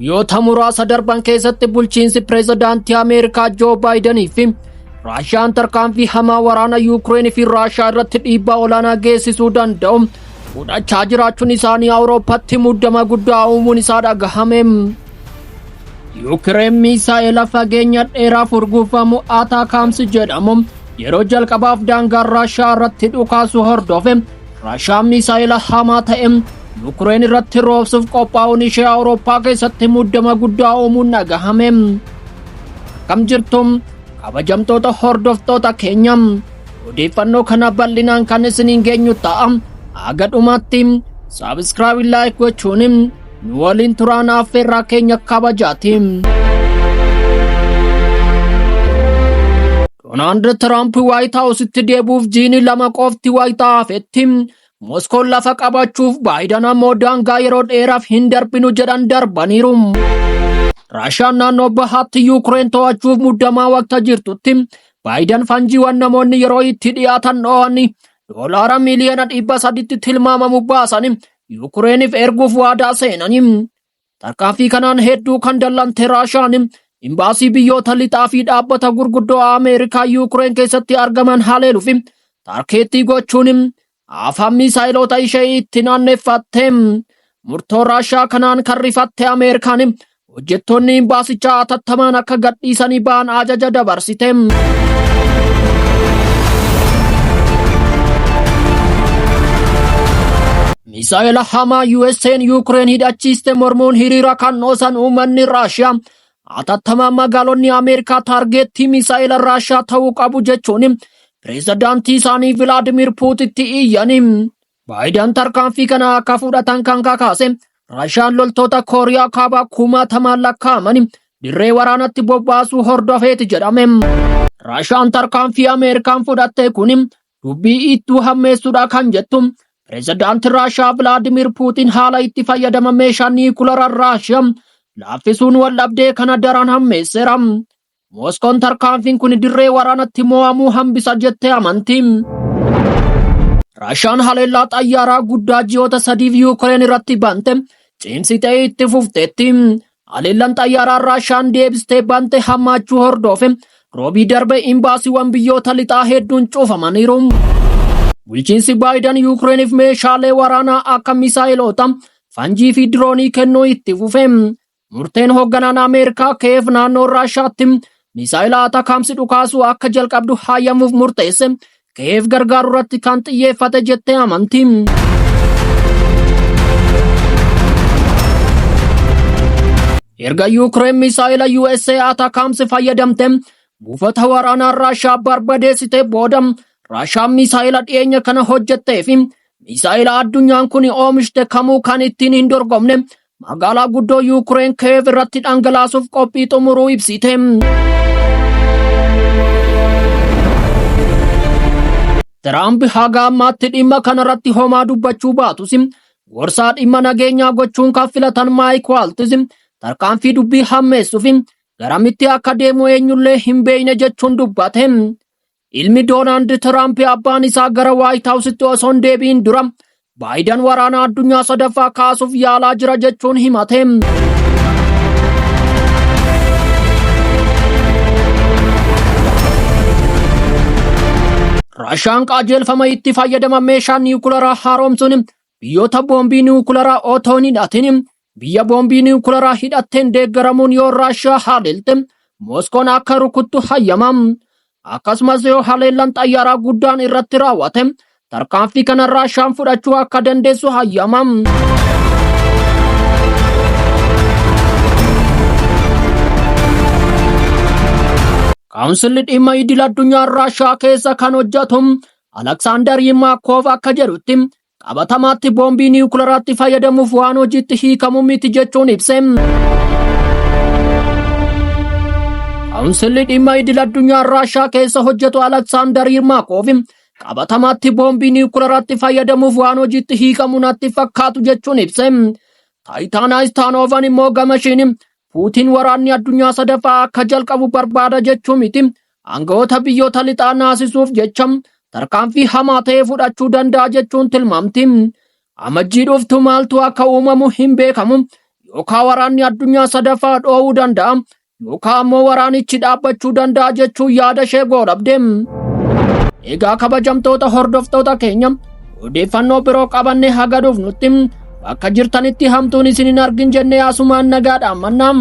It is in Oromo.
Guyyoota muraasa darban keessatti bulchiinsi pireezidaantii Ameerikaa Joo Baayidanii fi Raashiyaan tarkaanfii hamaa waraana Yuukireen fi Raashiyaa irratti dhiibbaa olaanaa geessisuu danda'u fudhachaa jiraachuun isaanii Awurooppaatti muddama guddaa uumuun isaa dhagahame. Yuukireen miisaa'ela fageenya dheeraa furguufamu Ataakaams jedhamu yeroo jalqabaaf daangaa Raashiyaa irratti dhukaasu hordofe Raashiyaan miisaa'ela hamaa ta'e Yuukireen irratti roobsuuf qophaa'uun ishee Awurooppaa keessatti muddama guddaa uumuun dhagahame. Akkam jirtu kabajamtoota hordoftoota keenya, odeeffannoo kana bal'inaan kan isiniin geenyu ta'a. Haga dhumaatti subscribe, like gochuun nu waliin turaan affeerraa keenya kabajaati. Doonaald Tiraamp Waayit Haawusitti deebi'uuf jiini 2 qofti wayitaa hafetti Moskoon lafa qabachuuf, Baayidan ammoo daangaa yeroo dheeraaf hin darbinu jedhan darbaniiru. Raashiyaan naannoo bahaatti Yuukireen to'achuuf muddamaa waqta jirtutti Baayidan fanjiiwwan namoonni yeroo itti dhiyaatan dho'an doolaara miiliyoona 300tti tilmaamamu baasanii Yuukireeniif erguuf waadaa seenanii. Tarkaanfii kanaan hedduu kan dallante Raashiyaan imbaasii biyyoota lixaa fi dhaabbata gurguddoo Ameerikaa Yuukireen keessatti argaman haleeluu fi taarkeettii gochuun afaan miisaayiloota ishee itti naanneffatte. Murtoo Raashiyaa kanaan kan rifatte Ameerikaan hojjettoonni imbaasichaa atattamaan akka gadhiisanii ba'an ajaja dabarsite. Misaa'ela hamaa USA'n Yuukireen hidhachiiste mormuun hiriira kan dhoosan uummanni Raashiyaa atattamaan magaalonni Ameerikaa taargeettii misaa'ela Raashiyaa ta'uu qabu jechuun pireezidaantii isaanii Vilaadimiir Puutitti iyyani. Baayidan tarkaanfii kana akka fudhatan kan kakaase Raashiyaan loltoota Kooriyaa Kaabaa kumaatamaan lakkaa'aman dirree waraanatti bobbaasuu hordofeeti jedhame. Raashiyaan tarkaanfii Ameerikaan fudhatte kun dubbii ittuu hammeessuudha kan jettu pireezidaantiin Raashiyaa Vilaadimiir Puutiin, haala itti fayyadama meeshaa niikulara Raashiyaa laaffisuun waldhabdee kana daran hammeesseera. Mooskoon tarkaanfiin kun dirree waraanatti mo'amuu hambisa jettee amanti. Raashiyaan haleellaa xayyaaraa guddaa ji'oota 3f Yuukireen irratti bante cimsitee itti fufteetti. Haleellaan xayyaaraa Raashiyaan deebistee bante hammaachuu hordofe roobii darbe imbaasiiwwan biyyoota lixaa hedduun cufamaniiru. Bulchiinsi Baayidan Yuukireeniif meeshaalee waraanaa akka misaa'eloota, fanjii fi diroonii kennuu itti fufe. Murteen hoogganaan Ameerikaa Keev naannoo Raashiyaatti misaa'ela Atakaamsi dhukaasuu akka jalqabdu hayyamuuf murteesse Keev gargaaruu irratti kan xiyyeeffate jettee amanti. Erga Yuukireen misaa'ela USA Atakaamsi fayyadamte buufata waraanaa Raashiyaa barbadeessite booda, Raashiyaan misaa'ela dhiyeenya kana hojjettee fi misaa'ela addunyaan kun oomishte kamuu kan ittiin hin dorgomne magaalaa guddoo Yuukireen Keev irratti dhangalaasuuf qophii xumuruu ibsite. Tiraamp haga ammaatti dhimma kanarratti homaa dubbachuu baatus, gorsaa dhimma nageenyaa gochuun kan filatan Maayik Waaltiz tarkaanfii dubbii hammeessuuf garamitti akka deemu eenyullee hin beekne jechuun dubbate. Ilmi Doonaald Tiraamp abbaan isaa gara Waayit Haawusitti osoo hin deebi'in dura Baayidan waraana addunyaa sadaffaa kaasuuf yaalaa jira jechuun himate. Raashiyaan qajeelfama itti fayyadama meeshaa niwukularaa haaromsuun biyyoota boombii niwukularaa otoo hin hidhatin biyya boombii niwukularaa hidhatteen deeggaramuun yoo Raashiyaa haleelte Mooskoon akka rukuttu hayyama. Akkasumas yoo haleellaan xayyaaraa guddaan irratti raawwate tarkaanfii kana Raashiyaan fudhachuu akka dandeessu hayyama. Kaawunsilli dhimma idil addunyaa Raashiyaa keessa kan hojjetu Aleksaandar Yimaakoof akka jedhutti, qabatamaatti boombii niwukularaatti fayyadamuuf waan hojiitti hiikamu miti jechuun ibse. Kaawunsilli dhimma idil addunyaa Raashiyaa keessa hojjetu Aleksaandar Yirmaakoof qabatamaatti boombii niwukularaatti fayyadamuuf waan hojiitti hiikamu natti fakkaatu jechuun ibse. Taayitaanaa Istaanoovan immoo gama ishiin Puutiin waraanni addunyaa sadaffaa akka jalqabu barbaada jechuu miti. Aangawoota biyyoota lixaa naasisuuf jecha tarkaanfii hamaa ta'e fudhachuu danda'a jechuun tilmaamti. Amajjii dhuftu maaltu akka uumamu hin beekamu. Yookaan waraanni addunyaa sadaffaa dhoowuu danda'a yookaan ammoo waraanichi dhaabbachuu danda'a jechuun yaada ishee goolabde. Egaa kabajamtoota hordoftoota keenya, odeeffannoo biroo qabannee haga dhufnutti bakka jirtanitti hamtuun isin hin argin jennee asumaan nagaadhaan mannaa.